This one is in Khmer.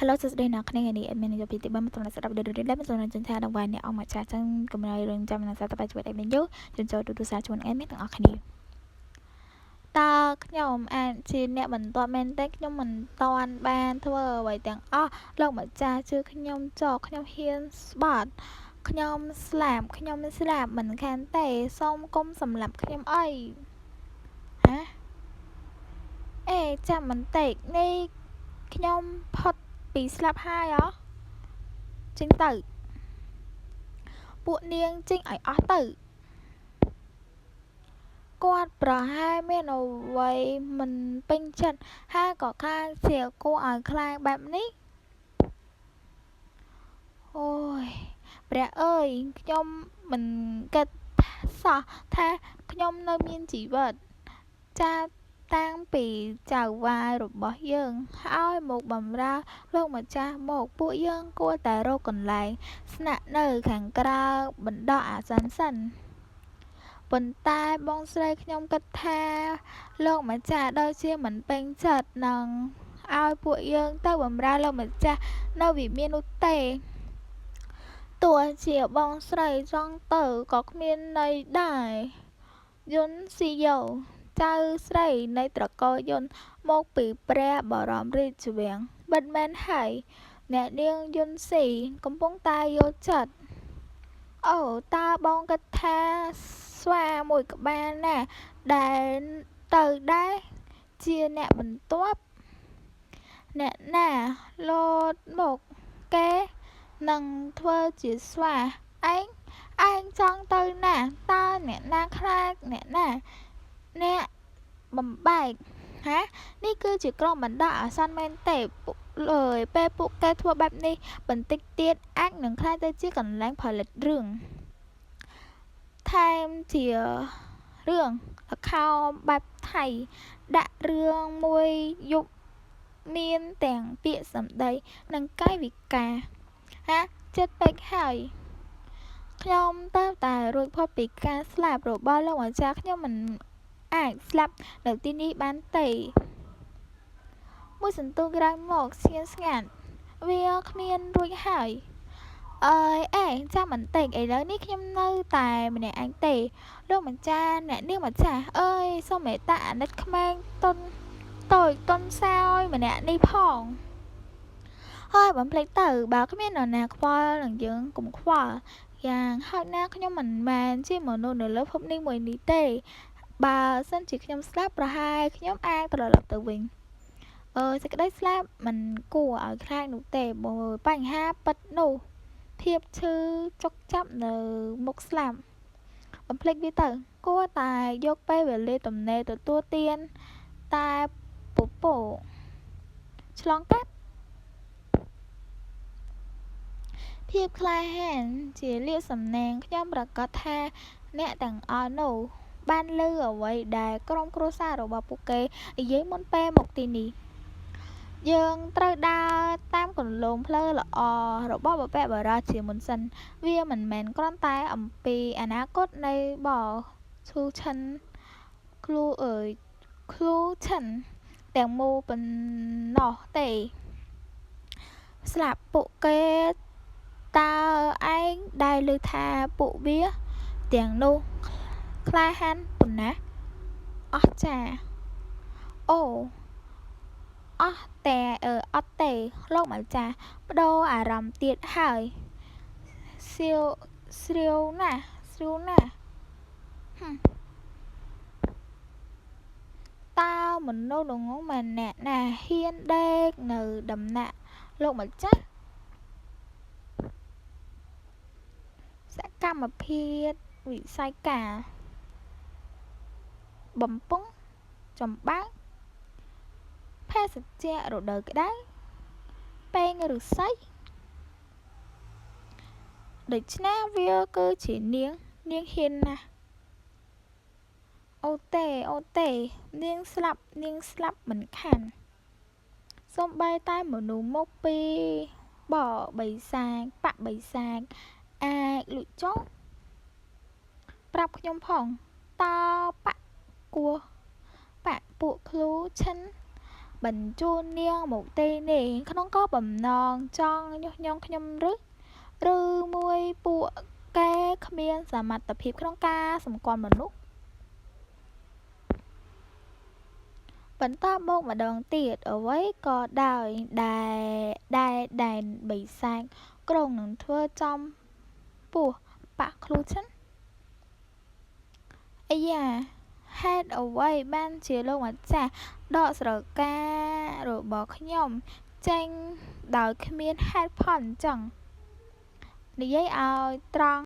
Hello សួស្តីអ្នកគ្នានេះ admin យកពីទី3មកតំណស្ដាប់វីដេអូនេះដែលមិនសំចិនថាដល់វ៉ាអ្នកអង្គម្ចាស់ចឹងកុំឲ្យរងចាំនឹងសារតបជួយ admin យូជន់ចូលទូទូសារជួន admin ទាំងអស់គ្នាតើខ្ញុំអាចជាអ្នកបន្ទាប់មែនទេខ្ញុំមិនតាន់បានធ្វើអ្វីទាំងអស់លោកម្ចាស់ជឿខ្ញុំចុះខ្ញុំហ៊ានស្បត់ខ្ញុំស្លាប់ខ្ញុំស្លាប់មិនខានទេសូមកុំសម្លាប់ខ្ញុំអីហ៎អេចាំបន្តិចនេះខ្ញុំផុតពីស្លាប់ហើយហ៎ចេញទៅពួកនាងចេញឲ្យអស់ទៅគាត់ប្រហែលមានអ្វីមិនពេញចិត្តហើយក៏ខ្លាចជាគួរឲ្យខ្លាចបែបនេះអូយព្រះអើយខ្ញុំមិនគិតសោះថាខ្ញុំនៅមានជីវិតចាតាំងពីចៅហ្វាយរបស់យើងឲ្យមកបម្រើលោកម្ចាស់មកពួកយើងគួរតែរកកន្លែងស្នាក់នៅខាងក្រៅបណ្ដោះអាសន្នសិនប៉ុន្តែបងស្រីខ្ញុំគិតថាលោកម្ចាស់ដូចជាមិនពេញចិត្តនឹងឲ្យពួកយើងទៅបម្រើលោកម្ចាស់នៅវិមាននោះទេទោះជាបងស្រីចង់ទៅក៏គ្មានន័យដែរយុនស៊ីយ៉ូចៅស្រីនៃត្រកូលយុនមកពីព្រះបរមរាជវាំងពិតមែនហើយអ្នកនាងយុនស៊ីកំពុងតែយល់ចិត្តអូតើបងគិតថាស្វាមួយក្បាលណាដែលទៅដែរជាអ្នកបន្ទាប់អ្នកណាលោតមកគេនឹងធ្វើជាស្វាឯងឯងចង់ទៅណាតើអ្នកណាខ្លាចអ្នកណាអ្នកបំបែកហានេះគឺជាក្រុមបណ្ដោះអាសន្នមែនទេលើពេលពួកគេធ្វើបែបនេះបន្តិចទៀតអាចនឹងក្លាយទៅជាកន្លែងផលិតរឿងថែមជារឿងល្ខោនបែបថៃដាក់រឿងមួយយប់មានទាំងពាក្យសម្ដីនិងកាយវិការហាចិត្តពេកហើយខ្ញុំទៅតែរួចផុតពីការស្លាប់របស់លោកម្ចាស់ខ្ញុំមិនអាចស្លាប់នៅទីនេះបានទេមួយសន្ទុះក្រោយមកស្ងៀមស្ងាត់វាគ្មានរួចហើយអើយអេចាំបន្តិចឥឡូវនេះខ្ញុំនៅតែម្នាក់ឯងទេលោកម្ចាស់អ្នកនាងម្ចាស់អើយសូមមេត្តាអាណិតក្មេងតុនតូចតុនសោយម្នាក់នេះផងហើយបំភ្លេចទៅបើគ្មាននរណាខ្វល់នឹងយើងកុំខ្វល់យ៉ាងហោចណាស់ខ្ញុំមិនមែនជាមនុស្សនៅលើភពនេះមួយនេះទេបើសិនជាខ្ញុំស្លាប់ប្រហែលខ្ញុំអាចត្រឡប់ទៅវិញអឺសេចក្តីស្លាប់មិនគួរឲ្យខ្លាចនោះទេបើបញ្ហាពិតនោះភាពឈឺចុកចាប់នៅមុខស្លាប់បំភ្លេចវាទៅគួរតែយកពេលវេលាទំនេរទទួលទានតែពពកឆ្លងកាត់ភាពក្លាហានជាលាភសំណាងខ្ញុំប្រាកដថាអ្នកទាំងអស់នោះបានឮអ្វីដែលក្រុមគ្រួសាររបស់ពួកគេនិយាយមុនពេលមកទីនេះយើងត្រូវដើរតាមគន្លងផ្លូវល្អរបស់បុព្វបុរសជាមុនសិនវាមិនមែនគ្រាន់តែអំពីអនាគតនៃបឈូឆិនគ្លូអើយគ្លូឆិនទាំងមូលប៉ុណ្ណោះទេស្លាប់ពួកគេតើឯងដែលឮថាពួកវាទាំងនោះក្លាហានប៉ុណ្ណាអស្ចារ្យអូអស់តែអត់ទេលោកម្ចាស់ប្ដូរអារម្មណ៍ទៀតហើយសៀវស្រាវណាស់ស្រាវណាស់តើមនុស្សល្ងង់ម្នាក់ណាហ៊ានដេកនៅដំណាក់លោកម្ចាស់សកម្មភាពវិស័យការបំពង់ចំបើងភេសជ្ជៈរដូវក្តៅពែងឫស្សីដូច្នេះវាគឺជានាងនាងហ៊ានណាស់អូទេអូទេនាងស្លាប់នាងស្លាប់មិនខានសូម្បីតែមនុស្សមកពីបបិសាចបបិសាចអាចលួចចូលប្រាប់ខ្ញុំផងតើបគោះបពួកឃ្លូឈិន បញ្ជូននាងមកទីនេះក្នុងគោលបំណងចង់ញុះញង់ខ្ញុំឬ? ឬមួយពួកគេគ្មានសមត្ថភាពក្នុងការសម្គាល់មនុស្ស? បន្ទាប់មកម្តងទៀត អ្វីក៏ដោយដែលដែលដែនបិសាចគ្រោងនឹងធ្វើចំពោះបក្សខ្លួនฉัน អៃយ៉ា ហេតុអ្វីបានជាលោកម្ចាស់ដកស្រការបស់ខ្ញុំចេញដោយគ្មានហេតុផលអញ្ចឹង? និយាយឲ្យត្រង់